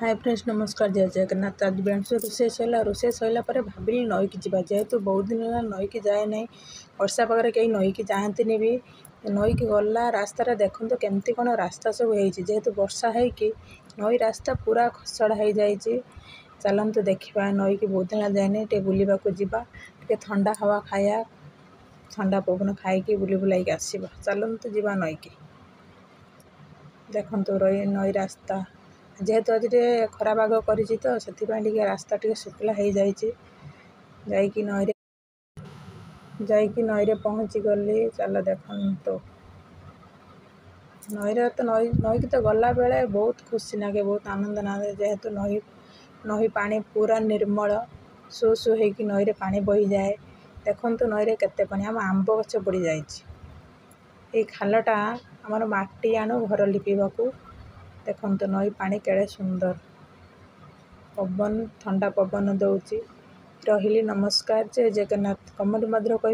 ହାଏ friends, ନମସ୍କାର, ଜୟ ଜଗନ୍ନାଥ। ଆଜି ବେଣୁଷ ରୋଷେଇ ସରିଲା। ରୋଷେଇ ସରିଲା ପରେ ଭାବିଲି ନଈକି ଯିବା, ଯେହେତୁ ବହୁତ ଦିନ ହେଲା ନଈକି ଯାଏ ନାହିଁ। ବର୍ଷା ପାଗରେ କେହି ନଈକି ଯାଆନ୍ତିନି ବି। ନଈକି ଗଲା ରାସ୍ତାରେ ଦେଖନ୍ତୁ କେମିତି କ'ଣ ରାସ୍ତା ସବୁ ହେଇଛି। ଯେହେତୁ ବର୍ଷା ହେଇକି ନଈ ରାସ୍ତା ପୁରା ଖସଡ଼ା ହେଇଯାଇଛି। ଚାଲନ୍ତୁ ଦେଖିବା, ନଈକି ବହୁତ ଦିନ ହେଲା ଯାଇନି, ଟିକେ ବୁଲିବାକୁ ଯିବା, ଟିକେ ଥଣ୍ଡା ହାୱା ଖାଇବା, ଥଣ୍ଡା ପବନ ଖାଇକି ବୁଲି ବୁଲାଇକି ଆସିବା। ଚାଲନ୍ତୁ ଯିବା ନଈକି। ଦେଖନ୍ତୁ ନଈ ରାସ୍ତା, ଯେହେତୁ ଆଜି ଟିକେ ଖରା ପାଗ କରିଛି ତ ସେଥିପାଇଁ ଟିକେ ରାସ୍ତା ଟିକେ ଶୁଖିଲା ହେଇଯାଇଛି। ଯାଇକି ନଈରେ ପହଞ୍ଚିଗଲି। ଚାଲ ଦେଖନ୍ତୁ ନଈରେ ତ ନଈକି ତ ଗଲାବେଳେ ବହୁତ ଖୁସି ଲାଗେ, ବହୁତ ଆନନ୍ଦ ଲାଗେ। ଯେହେତୁ ନଈ ପାଣି ପୁରା ନିର୍ମଳ, ସୁ ସୁ ହେଇକି ନଈରେ ପାଣି ବହିଯାଏ। ଦେଖନ୍ତୁ ନଈରେ କେତେ ପାଣି, ଆମ ଆମ୍ବ ଗଛ ବୁଡ଼ି ଯାଇଛି। ଏଇ ଖାଲଟା ଆମର ମାଟି ଆଣୁ ଘର ଲିପିବାକୁ। ଦେଖନ୍ତୁ ନଈ ପାଣି କେଡ଼େ ସୁନ୍ଦର ପବନ, ଥଣ୍ଡା ପବନ ଦେଉଛି। ରହିଲି, ନମସ୍କାର, ଜୟ ଜଗନ୍ନାଥ। କମେଣ୍ଟ ମଧ୍ୟ କହିବେ।